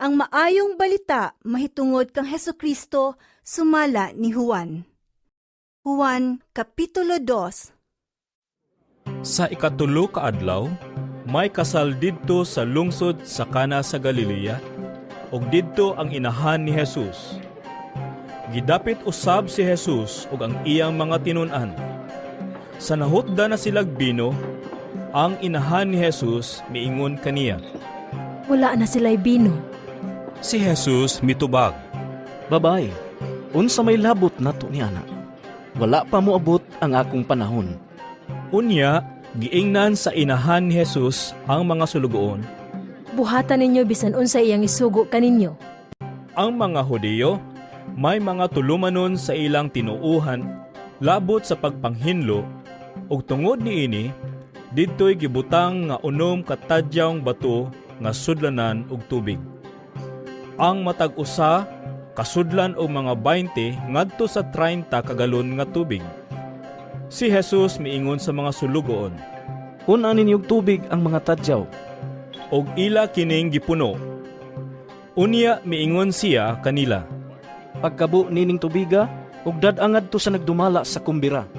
Ang Maayong Balita mahitungod kang Hesukristo sumala ni Juan. Juan Kapitulo 2. Sa ikatulo ka adlaw, may kasal didto sa lungsod sa Kana sa Galilea, ug didto ang inahan ni Jesus. Gidapit usab si Jesus ug ang iyang mga tinun-an. Sa nahutda na silag bino, ang inahan ni Jesus miingon kaniya, "Wala na sila'y bino." Si Jesus mitubag, "Babae, unsa may labot nato ni ana? Wala pa moabot ang akong panahon." Unya, giingnan sa inahan ni Jesus ang mga sulugoon, "Buhatan ninyo bisan unsa iyang isugo kaninyo." Ang mga Hudiyo may mga tulumanon sa ilang tinuuhan labot sa pagpanghinlo, ug tungod niini didto'y gibutang nga 6 ka tadyawng bato nga sudlanan og tubig. Ang matag usa kasudlan og mga 20 ngadto sa 30 ka galon nga tubig. Si Jesus miingon sa mga sulugoon, "Pun-a ninyo og tubig ang mga tadyaw." Ug ila kining gipuno. Unya miingon siya kanila, "Pagkabo nining tubiga ug dad-a ngadto sa nagdumala sa kumbira."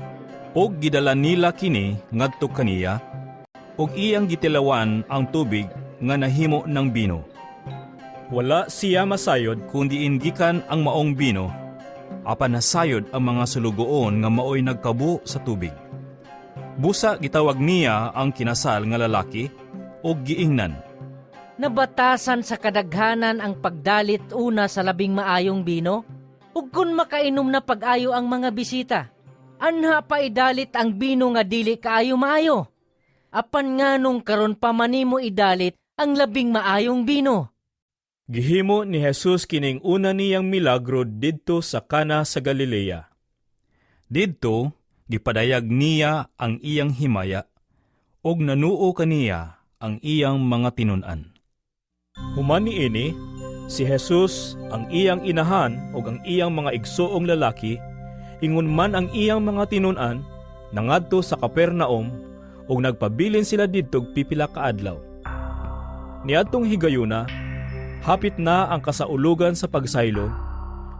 Ug gidala nila kini ngadto kaniya, ug iyang gitilawan ang tubig nga nahimo ng bino. Wala siya masayod kung diin gikan ang maong bino, apan nasayod ang mga sulugoon nga maoy nagkabo sa tubig. Busa gitawag niya ang kinasal nga lalaki ug giingnan, "Nabatasan sa kadaghanan ang pagdalit una sa labing maayong bino? Ug kun makainom na pag-ayo ang mga bisita, anha pa idalit ang bino nga dili kaayo maayo. Apan nganong karon pa man nimo idalit ang labing maayong bino?" Gihimo ni Jesus kining una niyang milagro didto sa Kana sa Galilea. Didto gipadayag niya ang iyang himaya ug nanuo kaniya ang iyang mga tinun-an. Human niini, si Jesus, ang iyang inahan ug ang iyang mga igsoong lalaki, ingon man ang iyang mga tinun-an, nangadto sa Capernaum ug nagpabilin sila didto pipila ka adlaw. Niadtong higayuna, hapit na ang kasaulugan sa pagsaylo,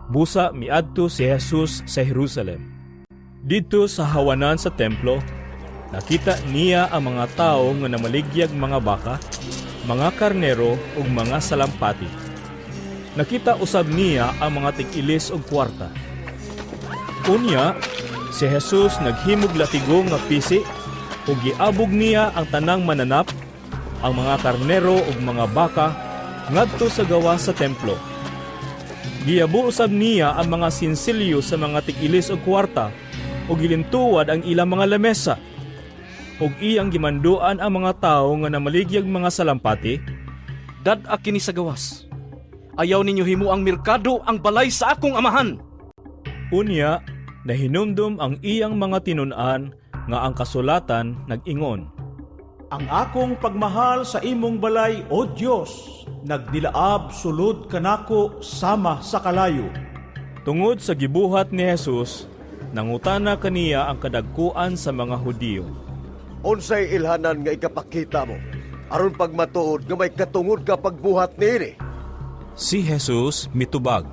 busa miadto si Jesus sa Jerusalem. Didto sa hawanan sa templo, nakita niya ang mga tao nga namaligyag mga baka, mga karnero ug mga salampati. Nakita usab niya ang mga tig-ilis og kwarta. Unya, si Jesus naghimog latigo nga pisi ug giabog niya ang tanang mananap, ang mga karnero ug mga baka ngadto sa gawas sa templo. Giyabo usab niya ang mga sinsilyo sa mga tig-ilis og kwarta ug gilintuwad ang ilang mga lamesa. Ug iyang gimanduan ang mga tawo nga namaligyag mga salampati, "Dad-a kini sa gawas. Ayaw ninyo himuang merkado ang balay sa akong amahan." Unya, nahinumdum ang iyang mga tinun-an nga ang kasulatan nag-ingon, "Ang akong pagmahal sa imong balay, O Dios, nagdilaab sulod kanako sama sa kalayo." Tungod sa gibuhat ni Jesus, nangutana kaniya ang kadagkuan sa mga Hudiyo. "Unsay ilhanan nga ikapakita mo aron pagmatuod nga may katungod ka pagbuhat niini?" Si Jesus mitubag,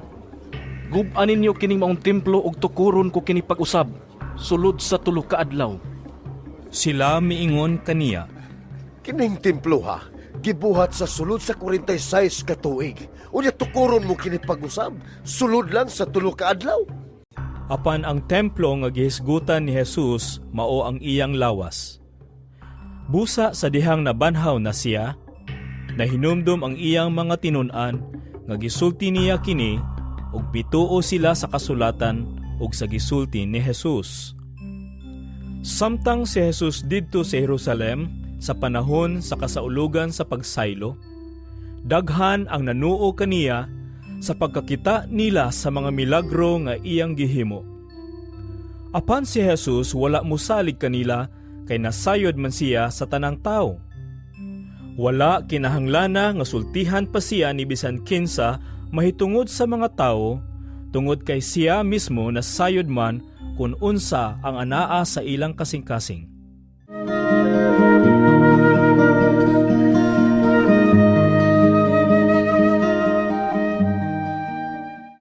"Gub-a ninyo kining maong templo ug tukuron ko kini pag-usab sulod sa 3 ka adlaw." Sila miingon kaniya, "Kining templo ha, gibuhat sa sulod sa 46 ka tuig. Unya tukuron mo kini pag-usab sulod lang sa 3 ka adlaw?" Apan ang templo nga gihisgutan ni Jesus mao ang iyang lawas. Busa sa dihang nabanhaw na siya, nahinumdum ang iyang mga tinun-an nga gisulti niya kini ug pituo sila sa kasulatan ug sa gisulti ni Jesus. Samtang si Jesus didto sa Jerusalem sa panahon sa kasaulugan sa pagsaylo, daghan ang nanuo kaniya sa pagkakita nila sa mga milagro nga iyang gihimo. Apan si Jesus wala mosalig kanila kay nasayod man siya sa tanang tao. Wala kinahanglana nga sultihan pa siya ni bisan kinsa mahitungod sa mga tao, tungod kay siya mismo nasayod man kung unsa ang anaa sa ilang kasing-kasing.